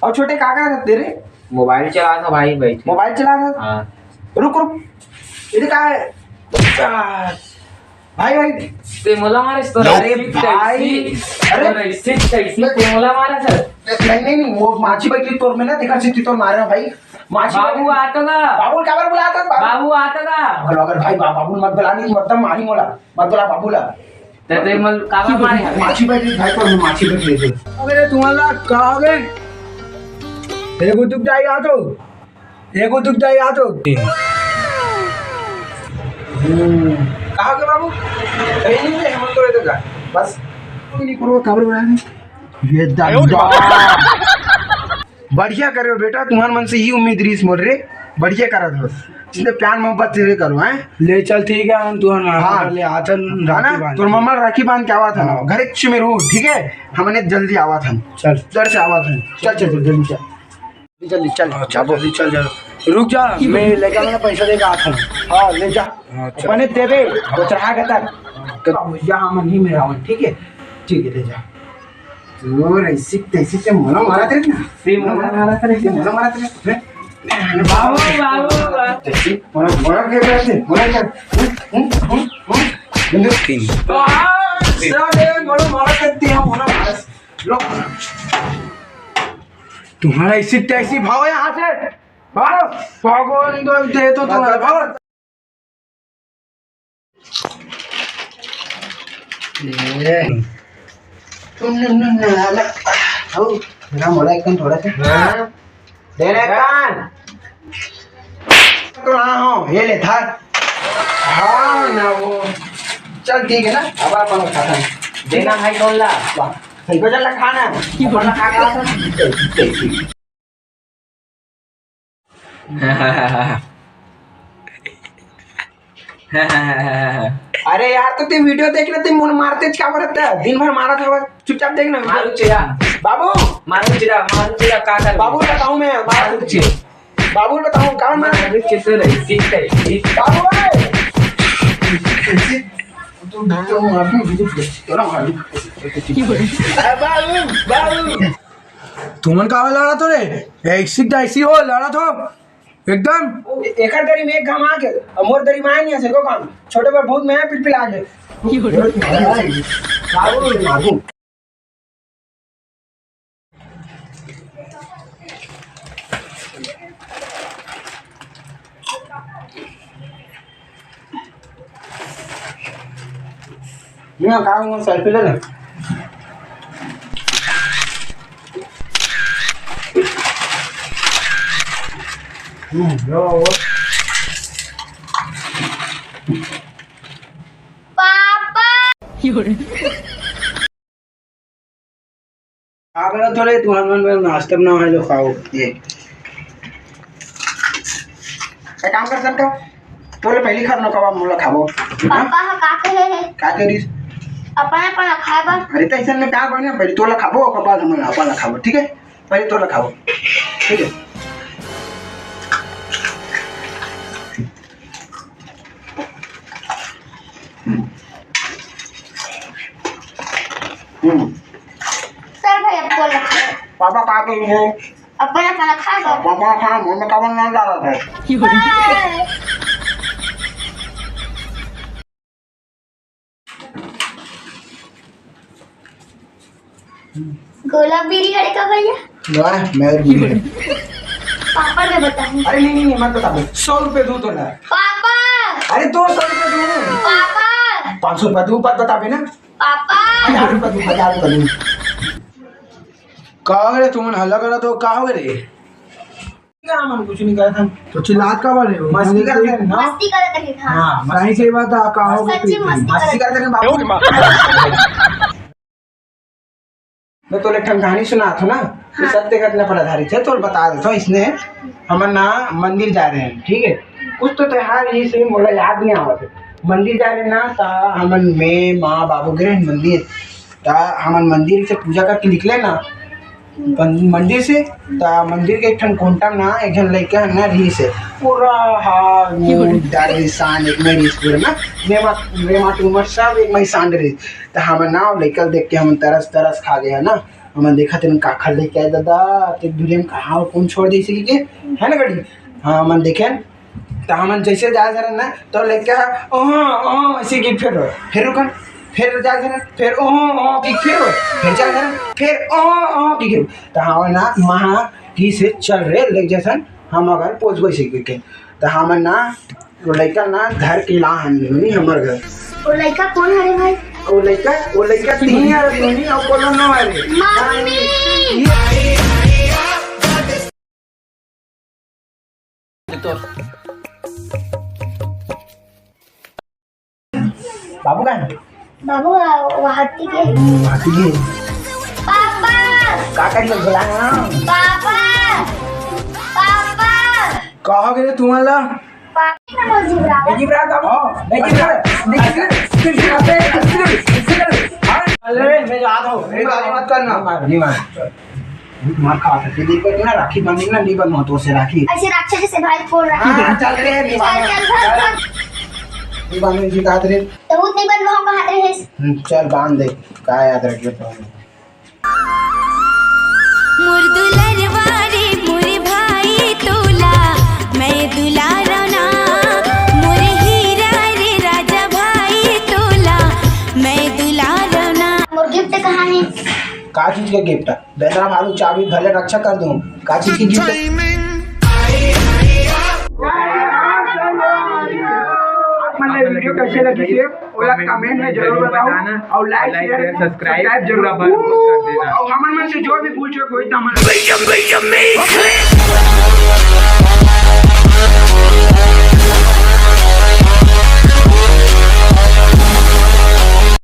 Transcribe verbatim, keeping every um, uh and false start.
अउ छोटे, का करत हस रे? मोबाइल चलात हंव भाई, बइठ के। मोबाइल चलात हस? हाँ। रुक, रुक। ये का है? आ, भाई, भाई। ते मोला मारे तो अरे भाई। अरे। अरे, ऐसे, ऐसे ते मोला मारे सर। नहीं, नहीं, नहीं, वो माछी बइठे तोर में ना, देखा सिद्धि तोर मारे भाई। माछी बाबू बइठे। आ तो गा। बाबू काबर बुलात हस, बाबू? बाबू आ तो गा। अगर, अगर भाई बा-, बाबू मत बुला, नहीं, मतलब मारी मोला। मत बुला बाबू ला। ते, ते मोला काबर मारे हस? माछी बइठे भाई, तोर में माछी बइठे। अबे तुम्हारा का हो गए? एगो दुख जाई आ तो, एगो दुख जाई आ तो। हम्म, कहाँ के बाबू? कहीं नहीं रे, हम तो इधर का। बस। नहीं करो, काबर बना है? ये दंडा। बढ़िया करे हो बेटा, तुहर मन से ही उम्मीद रहिस मोर रे। बढ़िया करत हो, इसने प्यार मोहब्बत से करो, हैं? ले चल, ठीक है, हम तुहर मामा हाँ। ले आथन, है ना? राखी बांध तोर के। मामा राखी बांध के आवत हन, हाँ। घर में रहू, ठीक है? हमने जल्दी आवत हन। चल। जल्द से आवत हन। चल, चल, चल, जल्दी चल। चल, चल, हाँ, चल, जाबो। जल्दी चल, चल। रुक जा, मैं लेके आना पैसा देके आत हूँ। हाँ, ले जा। हाँ, चल। अपने देबे, वो चढ़ा के तक। तो भैया, हम नहीं में रावण, ठीक है? ठीक है, ले जा। तोर ऐसी तैसी से मोला मारा तेरे ना। से मोला मारा तेरे। से मोला मारा तेरे। बाबू, बाबू, बाबू। तैसी मोला, मोला के करते, मोला कर। हम्म, हम्म, हम्म, हम्म। बंदूक तीन। आ, साले, मोला मारा करते हैं, मोला मारा। लो। तुम्हारा ऐसी तैसी भागो यहाँ से। भागो, भागो, नहीं तो दे तो तुम्हारा, भागो। ए, तुम न, न, न, न, हौ, मेरा मोला एकदम थोड़ा सा। हाँ। दे रे कान। तो हाँ हो, ये ले धर। हाँ ना वो। चल ठीक है ना, अब अपन खाता है। देना भाई कौन ला? वाह, सही को चल खाना है। अपन खा खा। अरे यार, तो ते video देख लेते, मोला मारते क्या बरत है? दिन भर मारा था बस, चुपचाप देखना। मारू चिड़ा। बाबू। मारू चिड़ा, मारू चिड़ा, का कर? बाबू बताऊं मैं, मारू चिड़ा। बाबू बताऊं, का मार? मारू चिड़ा रे, सीख गए, सीख। बाबू, ए! तू, तू मार, तू, तू, तू, तू, तू, तू, तू, तू, बाबू, बाबू। तुमन काबर लड़त हो रे? ऐसी तैसी हो, लड़त हो एकदम। ए-, एकर दरी में एक घाव आगे, अउ मोर दरी में आए नहीं, ऐसे को काम। छोटे पर भूत में पिलपिला आगे। मारू, मारू। ये कहाँ हूँ, selfie ले ले। हम्म, लो, वो। पापा। का करत हो रे, तुमन मन में नाश्ता बनाओ है जो खाओ। ये। ए, काम कर सकता? तोले पहली खा लो, कबाब मोला खाबो। पापा ह का कहे हे? का करिस? अपन, अपन खाए बर। अरे, तो ऐसा में का बने? पहले तोला खाबो, ओकर बाद हमन अपन ला खाबो, ठीक है? पहले तोला खाबो, ठीक है? हम्म। हम्म। चल भाई, अब तोला खा। पापा का कही है? अपन, अपन खा लो। पापा खा, मुंह में काबर ना डाला था? बाय। गोला बीड़ी हरे का भैया? वाह, मैं और बीड़ी। पापा ने बताया। अरे नहीं, नहीं, नहीं, मत बता बे। सौ रुपए दूं तोला। पापा। अरे तो सौ रुपए दूं। पापा। पाँच सौ रुपए दूं, बात बता बे ना। पापा। हजार रुपए दूं, हजार रुपए दूं। का हो रे, तुमन हल्ला करत हो, का हो रे? का हमन कुछ नहीं करत हन। तो चिल्लात काबर हे? मस्ती करत हन ना। मस्ती करत हन, हाँ। हाँ, सही, सही बात है, का हो गए सच्ची पीछे? मस्ती मस्ती करत करत हन बाबू। मैं तोले एक ठन कहानी सुनात हूँ ना, ये हाँ। सत्य घटना पर आधारित है, तो बता देता हूँ। इसने हमन ना मंदिर जा रहे हैं, ठीक है? कुछ तो त्योहार ये से मोला याद नहीं आवत है। मंदिर जा रहे हैं ना, ता हमन में माँ बाबू गए मंदिर, ता हमन मंदिर से पूजा करके निकले ना, पन-, मंदिर से, ता मंदिर के एक ठन कोंटा में ना एक झन लइका ना रहिस हे, पूरा हाथ मुंह दाढ़ी सान एक में रहिस पूरा ना, रेमा, रेमा टूमर सब एक में सान रहिस। ता हमन ना लइका देख के हमन तरस तरस खा गए ना। हमन देखत हन काखर लेके आए दादा, ते दुरिया में कहाँ कोन छोड़ दे इसी के, है ना गड़ी? हाँ, हमन देखे हन, त हमन जैसे जाए हरन ना, तो लेके हा, ओह, ओह, ऐसे की फिर, फिर रुकन, फिर जाए हरन, फिर ओह, ओह, की फिर, फिर जाए हरन, फिर ओह, ओह, की फिर। त हमन ना महा की से चल रे, लेके जाए हरन, हम अगर पहुँचबो इसी के। त हमन ना वो लइका ना धर के ला हन नहीं हमर घर। वो लइका कोन हरे भाई? वो लइका, वो लइका तीन हरे नहीं, और कोनो न हरे। मम्मी! बाबू कहाँ है? बाबू, वो हाथी के। हम्म, हाथी के। पापा! का कर ले बुला ना? पापा! पापा! का हो गए तुम्हारा? पापा ना बोल जी बराबर। जी बराबर बाबू। हाँ। नहीं जी बराबर। नहीं जी बराबर। अरे, मैं जा रहा हूँ। नहीं, गाली मत करना। नहीं मार, नहीं मार। मार खा सकते। देख, ना राखी बांधेंगे ना, नहीं बंधवा तो से राखी। ऐसे राक्षस से भाई फोड़ रहा है। हाँ, चल रे, नहीं चल, बांधो। चल, भाग, भाग। नहीं बांधो, इसी बात रे। तो भूत नहीं बंधवा, कहाँ रहे? हम्म, चल बांध दे, का याद रखिए तो। मोर दुलरवा रे मोर भाई तोला, मैं दुलारना। मोर हीरा रे राजा भाई तोला, मैं दुलारना। मोर गिफ्ट कहाँ है? का चीज के गिफ्ट? बेंदरा मारू चाबी भले रक्षा कर दूं। का चीज की गिफ्ट? आप मन ला वीडियो कैसे लगी थे, ओला कमेंट में जरूर बताओ, और लाइक, शेयर, सब्सक्राइब जरूर। और हमन मन से जो भी भूल चूक होई, तो हमन